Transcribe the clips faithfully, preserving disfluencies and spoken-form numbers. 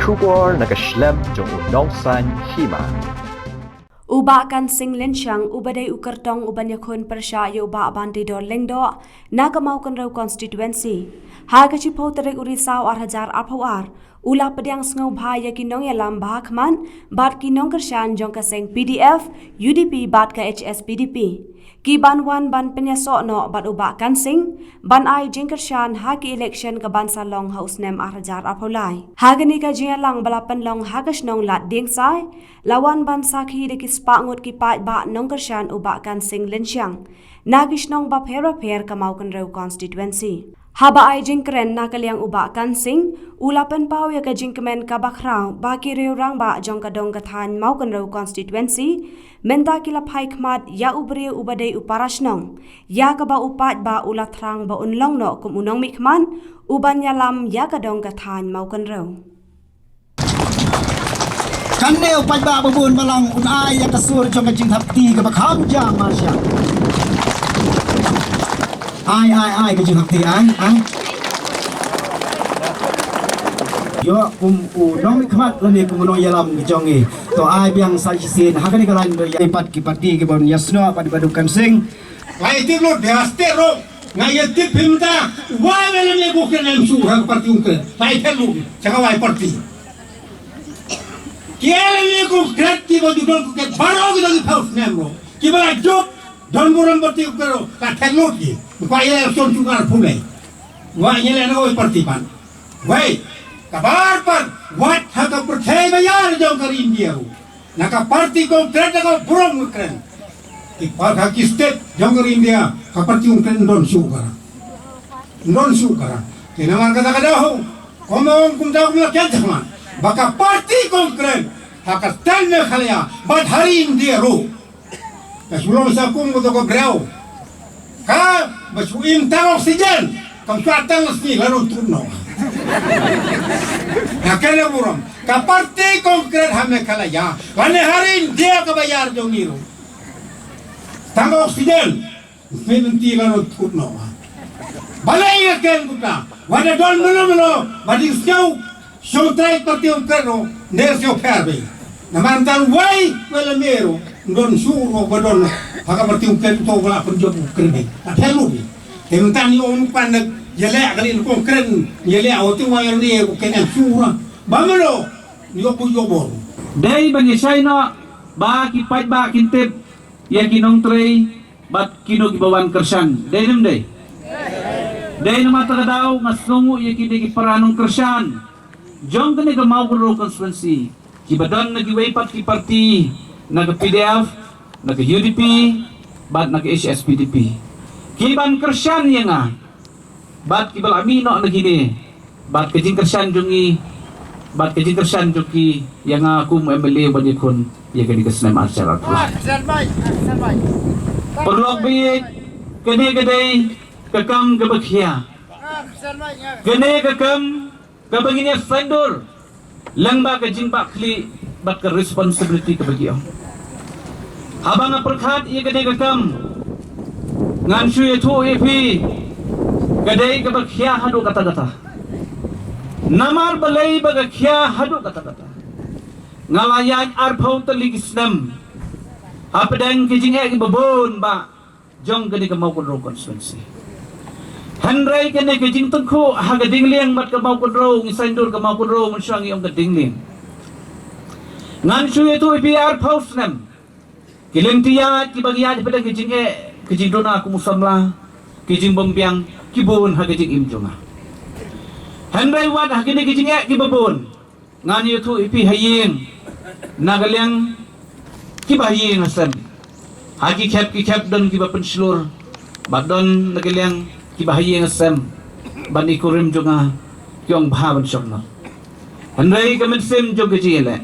Khubor na ka shlem jong u Nongsaiñ Hima. U Bah Kansing Lynshang uba dei u kyrtong uban ïakhun pyrshah ïa u Bah Bantidor Lyngdoh na ka Mawkynrew constituency, ha ka shiphew tarik u Risaw ar hajar arphew ar, u la pdiang sngewbha ïa ki nongïalam ba ha khmat bad ki nongkyrshan jong ka seng P D F, U D P bad ka H S P D P, ki ban wan ban pynïasoh noh bad u Bah Kansing ban ai jingkyrshan ha ki election ka ban sa long ha u snem ar hajar arphew lai. Ha kane ka jingïalang ba la pynlong ha ka shnong Laddingsai, la wan ban sakhi da ki spah ngut ki paidbah nongkyrshan u Bah Kansing Lynshang na ki shnong bapher bapher ka Mawkynrew constituency. Haba ai jingkren na ka liang u Bah Kansing, u la pynpaw ïa ka jingkmen kaba khraw ba ki riew rangbah jong ka dong ka thaiñ Mawkynrew constituency mynta ki la phai khmat ïa u briew uba dei u para shnong, ïa kaba u paidbah u la thrang ba un long noh kum u nongmihkhmat uban ïalam ïa ka dong ka thaiñ Mawkynrew. Kane u paidbah ba bun balang un ai ïa ka sur jong ka jingthap kti kaba kham jam marshal. Ai, ai, ai ka jingthap kti, ai, ai. Ïoh kum u nongmihkhmat lane kum u nongïalam ka jong ngi. To ai biang sa shisien ha kane ka lain ba ïa pat ki parti kiban ïasnoh pat ba duk kan sing. Lai tip lut dia state ro. Nga ïa tip phim ta. Wai wai lane ko kren em su ha ka parti ung kren. Lai tip lut. Chaka wai parti. Ki lane ko kret ki ba judon ko kret. Baro ki dagi paus nem ro. Ki ba la jop. Don buram parti ung kren ro. Ka tip lut ki. Ko ïa election chu ngar phum lei. Wa ïa lane ko parti pan. Wei. Ka bar pan. Wat ha ka pyrthei ba ïa jong ka ri India ro. Na ka parti kong kren na ka burom kong kren. Ki par ka ki state jong ka India ka parti kong kren don shu kara. Don shu kara. Ki namar kata ka dahu. Kong ong kum dahu na kren chakma. Ba ka parti kong kren. Ha ka state Meghalaya. Bad ha ri India ro. Ka shu long sa kum ko to ko breu. Ka ba shu im tang oxygen. Kam shu tang sngi la ru tut no. Na kene burom. Ka parti kong kren ha Meghalaya. Lane ha ri India ka ba ïar jong ngi ru. Tang oxygen. Sngi mynti la ru tut no. Balei ïa ken kuta. Wada don mano mano. Wada shu Shu trai parti u kren ro, ne shu pher be. Na man tan wai, wala mero, don shu ro ba don, ha ka parti u kren to wala pun jop u kren be. Ta pher lo be. Te man tan ïa u pan nak, ïa leh kali u kren, ïa leh u tu wai ne u kren shu ra. Ba melo, ïa ku ïa bo. Dei ban ïa shai noh, ba ki paidbah kin tip, ïa ki nongtrei, bad kino kiba wan kyrshan. Dei ne ym dei? Dei namar kata ka daw nga sngewnguh ïa kine ki para nongkyrshan jong kane ka Mawkynrew constituency, kiba don na kiwei pat ki parti, na ka P D F, na ka U D P, bad na ka H S P D P, kiban kyrshan ïa nga. Bad kiba la mih noh na kine. Bad ka jingkyrshan jong ngi. Bad ka jingkyrshan jong ki ïa nga kum M L A ban ïakhun ïa kane ka snem ar hajar arphew. Paralok baieit, kane ka dei ka kam kaba khia. Kane ka kam kaba ngin ïa saiñdur lyngba ka jingbakla bad ka responsibility kaba ki ong. Haba nga pyrkhat ïa kane ka kam, ngan shu ïathuh ïa phi, ka dei kaba khia haduh katta katta. Namar balei ba ka khia haduh katta katta? Nga la ïaid arphew tylli ki snem hapdeng ki jingeh kiba bun ba jong kane ka Mawkynrew constituency. Hynrei kane ka jingtyngkhuh ha ka Dingliang bad ka Mawkynrew, ngi saiñdur ka Mawkynrew, mynshuwa ngi ong ka Dingliang. Ngan shu ïathuh ïa phi, arphew snem ki lynti ïaid kiba ngi ïaid hapdeng ka jingeh, ka jingduna kum u samla, ka jingbymbiang, ki bun ha ka jingim jong nga. Hynrei wat ha kine ki jingeh kiba bun, ngan ïathuh ïa phi, ha ïing, na ka liang kiba ha ïing ha sem, ha ki khep ki khep don kiba pynshlur, bad don na ka liang kiba ha ïing ha sem, bad i kurim jong nga ki ong bha ban shong noh. Hynrei ka mynsiem jong ka jingïaleh,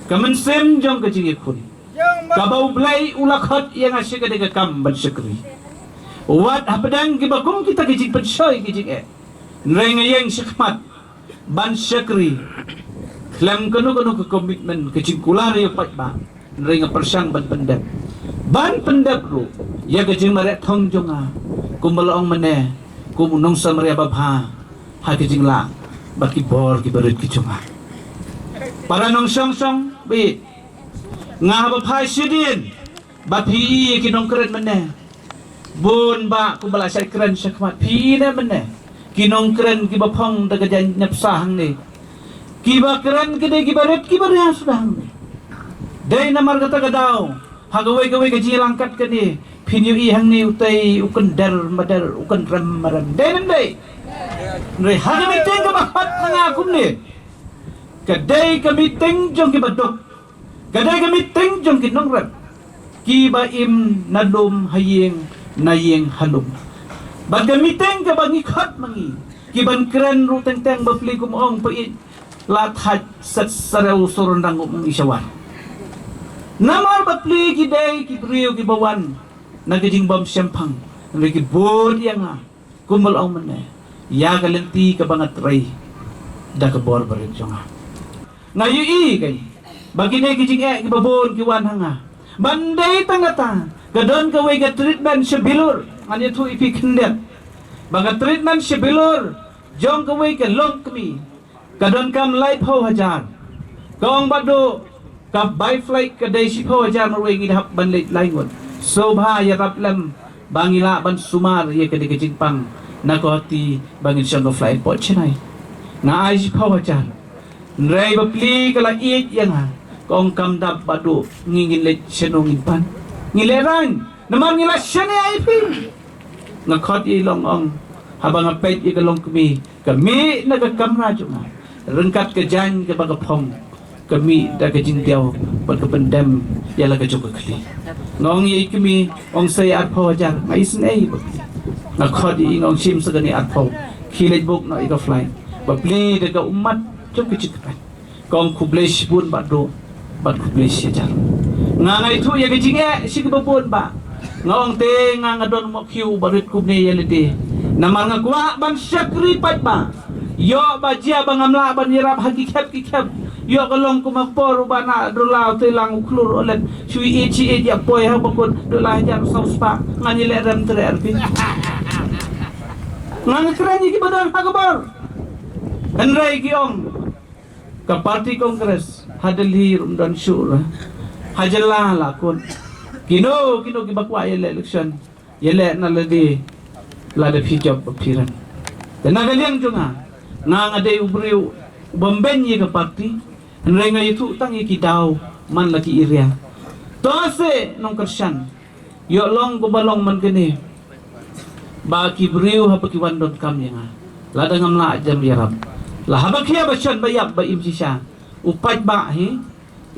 ka mynsiem jong ka jingïakhun, kaba U Blei u la khot ïa nga sha kane ka kam ban shakri. Wat hapdeng kiba kum kita ki jingpynshoi ki jingeh, hynrei nga ïeng shakhmat ban shakri khlem kano kano ka commitment, ka jingkular ïa u paidbah. Hynrei nga pyrshang ban pyndep, ban pyndep ruh ïa ka jingmareh thong jong nga, kumba la ong mynne, kum u nongsamaria babha ha ka jinglah bad ki bor kiba rit ki jong nga. Para nongshong shong bad nga haba phai shadien ba phi ïa ki nongkren mynne. Bun ba kumba la shait kren shakhmat phi ne mynne. Ki nongkren kiba phong da ka jaiñ nep sa hangne. Kiba kren ki dei kiba rit kiba ria suda hangne. Dei namar kata ka daw ha kawei kawei ka jingïalangkat kane phin ïohi hangne utei u kynder mader u kynrem marem. Dei ne ym dei? Hynrei ha ka meeting kaba khot na nga kumne ka dei ka meeting jong kiba duk. Ka dei ka meeting jong ki nongrep kiba im na lum ha ïing na ïing ha lum. Bad ka meeting kaba ngi khot ma ngi kiban kren ruh teng teng ba pli kum ong pa i la thait set sarew surun rang kum ong i shawar. Namar ba pli ki dei ki briew kiba wan na ka jingbym shemphang. Hynrei ki bud ïa nga kumba la ong mynne ïa ka lynti kaba nga trei da ka bor barit jong nga. Nga ïohi kein ba kine ki jingeh kiba bun ki wan ha nga. Ban dei tang kata ka don kawei ka treatment sha bilur. Ngan ïathuh ïa phi khyndiat ba ka treatment sha bilur jong kawei ka longkmie ka donkam laiphew hajar. Ka ong Bah Duh ka bai flight ka dei shiphew hajar marwei ngi da hap ban leit lai ngut. Sngewbha ïarap lem ba ngi lah ban sumar ïa ka dei ka jingpang na ka hoti ba ngin shong ka flight airport Chennai. Nga ai shiphew hajar. Hynrei ba pli ka la ïeit ïa nga ka ong kam dap Bah Duh ngi ngin leit shano ngin pan. Ngi leit rang namar ngi la shaniah ïa phi. Nga khot ïa i long ong haba nga peit ïa ka longkmie ka mih na ka kamra jong nga ryngkat ka jaiñ kaba ka phong ka mih da ka jingdiaw bad ka pyndem ïa la ka jong ka khlieh. Nga ong ïa i kmie ong sei arphew hajar nga isynei ba pli. Nga khot ïa i nga ong shim sa kane arphew khie leit book noh ïa ka flight ba pli da ka ummat jong ka jingkyrpad. Ka ong khublei shibun Bah Duh bad khublei shihajar. Nga nga ïathuh ïa ka jingeh sha kiba bun bah. Nga ong te nga nga don mo khiew ba rit kumne ïa lade. Namar nga kwah ban shakri paidbah. Ïoh ba jia ba ngam lah ban ïarap ha ki khep ki khep. Ïoh ka long kum ha por u Bah Nadula u Teilang u Khlur u Olet. Shu ïeit shi ïeit ïa poi ha ba kut dula hajar saw spah. Ngan ïaleh rem treh arphi. Nga nga kren ïa kiba don ha ka bor. Hynrei ki ong ka party Congress ha Delhi ruh ym don shuh la. Ha jylla la kut. Kino kino kiba kwah ïaleh election ïaleh na lade lada phi jop ba phi rem. Te na ka liang jong nga nga nga dei u briew u bym beiñ ïa ka party. Hynrei nga ïathuh tang ïa ki daw man la ki area. To se nongkyrshan. Ïoh long kumba long man kane ba ki briew haba ki wan donkam ïa nga lada ngam lah jam ïarap. La haba khia ba shon ba ïap ba im shisha u paidbah hi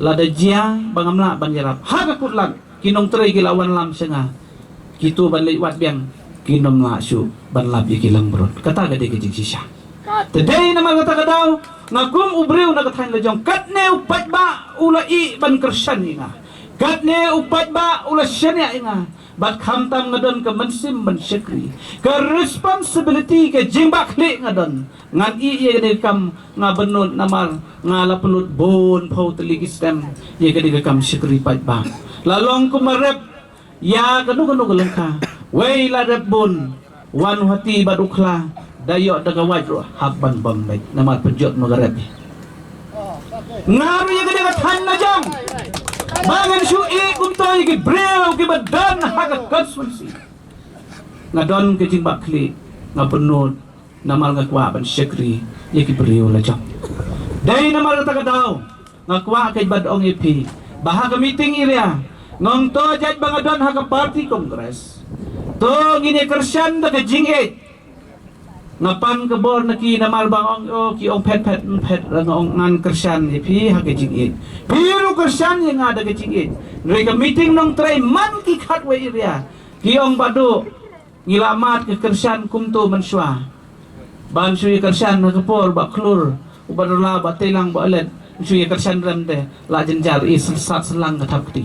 lada jia ba ngam lah ban ïarap ha ka kut lad ki nongtrei ki la wan lam sha nga. Kito ban leit wad biang kin ym lah shuh ban lap ïa ki langbrot. Kata ka dei ka jingshisha. Te dei namar kata ka daw nga kum u briew na ka thaiñ la jong katne u paidbah u la ïeh ban kyrshan ïa nga. Katne u paidbah u la shaniah ïa nga. Bad khamtam nga don ka mynsiem ban shakri ka responsibility ka jingbakla nga don. Ngan ïeh ïa kane ka kam nga bynnud namar nga la pynlut bun phew tylli ki snem ïa kane ka kam shakri paidbah. La long kum ma rep ïa kano kano ka lyngkha. Wei la rep bun wan u hati bad u khla da ïoh da ka wait ruh hap ban bam beit namar pynjot ma ka rep. Nga ruh ïa kane ka thaiñ la jong ba ngan shu ïeh kumto ïa ki briew kiba don ha ka constituency. Nga don ka jingbakla nga pynnud namar nga kwah ban shakri ïa ki briew la jong. Dei namar kata ka daw nga kwah ka ban ong ïa phi ba ha ka meeting area nga ong to jait ba nga don ha ka party Congress to ngin ïa kyrshan da ka jingïeit. Nga pan ka bor na ki namar ba nga ong o ki ong phet phet phet nga ong ngan kyrshan ïa phi ha ka jingïeit. Phi ruh kyrshan ïa nga da ka jingïeit. Hynrei ka meeting nongtrei man ki khatwei area ki ong ba duk ngi la mad ka kyrshan kumto mynshuwa. Ban shu ïa kyrshan ha ka por ba khlur u ba dola ba teilang ba olet shu ïa kyrshan rem te la jynjar i sat slang ka thap kti.